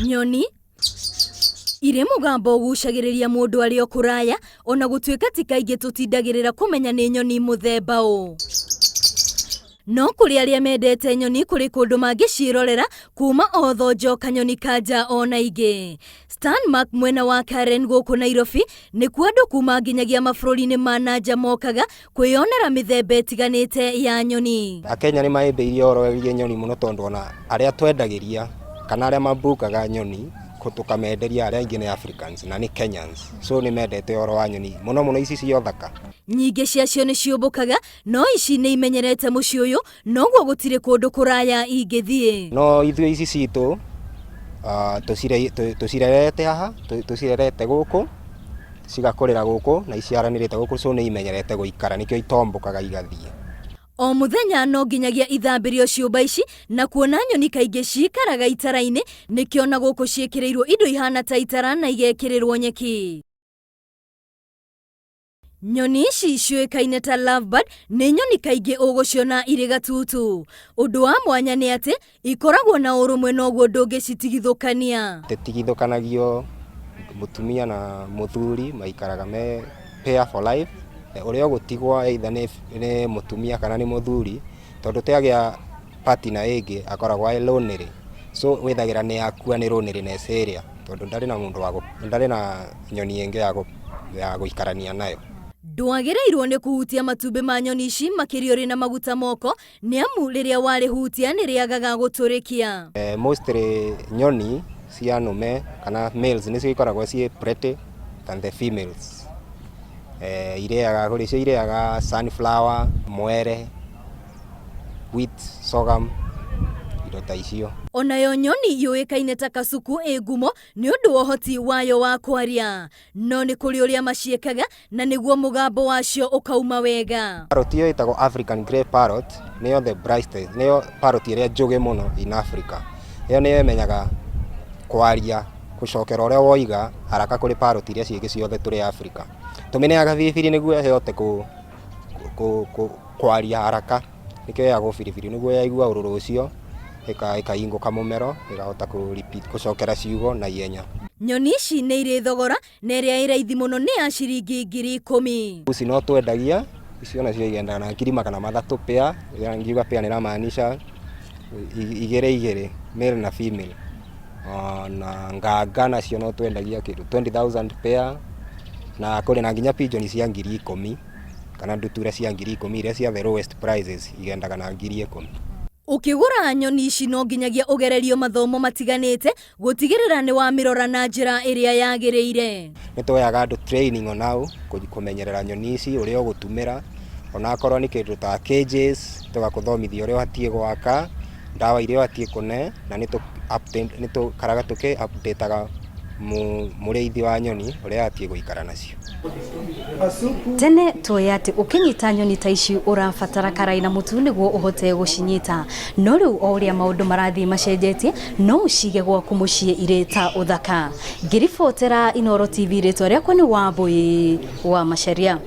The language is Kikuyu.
Nyoni irĩ mũgambo ũgucagĩrĩria mũndũ arĩ o kũraya, ona gũtuĩka ti kaingĩ tũtindagĩrĩra kũmenya nĩ nyoni mũthemba ũ. No kũrĩ arĩa mendete nyoni kũrĩ kũndũ mangĩciĩrorera kuma o thonjo kanyoni kanja ona ingĩ. Stanmark mwena wa Karen gũkũ Nairobi nĩkuo andũ kuma nginyagia mabũrũri-inĩ ma na nja mokaga kwĩyonera mĩthemba ĩtiganĩte ya nyoni. Akenya nĩ mahĩmbĩirie ũhoro wĩgiĩ nyoni mũno tondũ ona arĩa twendagĩria kana arĩa mambukaga nyoni tũkamenderia arĩa aingĩ nĩ Africans na nĩ Kenyans, so nĩ mendete ũhoro wa nyoni mũno mũno ici cia ũthaka. Nyingĩ ciacio nĩ ciũmbũkaga no ici nĩ imenyerete mũciĩ ũyũ noguo gũtirĩ kũndũ kũraya ingĩthiĩ. No ithuĩ ici citũ tũcirerete haha, tũcirerete gũkũ, cigakũrĩra gũkũ na iciaranĩrĩte gũkũ, so nĩ imenyerete gũikara nĩkĩo itombũkaga igathiĩ. O mũthenya no nginyagia ithambĩrio ciũmba ici na kuona nyoni kaingĩ cikaraga itara-inĩ nĩkĩo na gũkũ ciĩkĩrĩirwo indo ihana ta itara na igekĩrĩrwo nyeki. Nyoni ici ciũĩkaine ta lovebird nĩ nyoni kaingĩ ũgũciona irĩ gatutu. Ũndũ wa mwanya nĩ atĩ ikoragwo na ũrũmwe noguo ndũngĩcitigithũkania. Tigithũkanagio mũtumia na mũthuri maikaraga me pair for life. Ũrĩa ũgũtigwo either nĩ mũtumia kana nĩ mũthuri tondũ tagĩa partner ĩngĩ akoragwo e lonely, so wĩthagĩra nĩ akua nĩ loneliness ĩrĩa tondũ ndarĩ na mũndũ wa ndarĩ na nyoni ĩngĩ ya gũikarania nayo. Ndwagĩrĩirwo nĩ kũhutia matumbĩ ma nyoni ici makĩria ũrĩ na maguta moko nĩamu rĩrĩa warĩhutia nĩ rĩagaga gũtũrĩkia. Mostly nyoni cia nũme kana males nĩcio ikoragwo ciĩ pretty than the females. Irĩaga kũrĩ cio irĩaga sunflower, mwere, wheat, sorghum, indo ta icio. Onayo nyoni yũĩkaine ta kasuku ĩ ngumo nĩ ũndũ wa ũhoti wayo wa kwaria. No nĩ kũrĩ ũrĩa maciĩkaga na nĩguo mũgambo wacio ũkauma wega. Parrot ĩyo ĩtagwo African Grey Parrot nĩyo the brightest, nĩyo parrot ĩrĩa njũgĩ mũno in Africa. Ĩyo nĩyo ĩmenyaga kwaria, gũcokera ũrĩa woiga haraka kũrĩ parrot iria cingĩ ciothe tũrĩ Africa. Tũmĩneaga biribiri nĩguo ĩhote kwaria haraka, nĩkĩo ĩheagwo biribiri nĩguo yaigua ũrũrũ ũcio ĩkahingũka mũmero ĩkahota gũcokera ciugo na ihenya. Nyoni ici nĩ irĩ thogora na ĩrĩa ĩ raithi mũno nĩ ya ciringi 10,000. Ici no twendagia, icio nacio igendaga na 300,000 pair, ngiuga pair nĩramaanisha igĩrĩ igĩrĩ, male na female. Na nganga nacio no twendagia kĩndũ 20,000 pair, na kũrĩ na nginya pigeon cia 10,000 kana ndutura cia 10,000 iria cia the lowest prices igendaga na 10,000. Ũkĩgũra nyoni ici no nginyagia ũgererio mathomo matiganĩte gũtigĩrĩra nĩ wamĩrora na njĩra ĩrĩa yagĩrĩire. Nĩ tũheaga andũ training on how kũmenyerera nyoni ici, ũrĩa ũgũtũmĩra, onakorwo nĩ kĩndũ ta cages, tũgakũthomithia ũrĩa ũbatiĩ gwaka, ndawa iria ũbatiĩ kũne, na nĩ tũikaraga tũkĩ update aga mũrĩithi wa nyoni ũrĩa abatiĩ gũikara nacio. Tene tũĩ atĩ ũkĩnyita nyoni ta ici ũrabatara karai na mũtu nĩguo ũhote gũcinyita, no rĩu o ũrĩa maũndũ marathiĩ macenjetie no ũcige gwaku mũciĩ irĩ ta ũthaka. Ngĩribotera Inooro TV rĩtwa rĩakwa nĩ Wambui wa Macharia.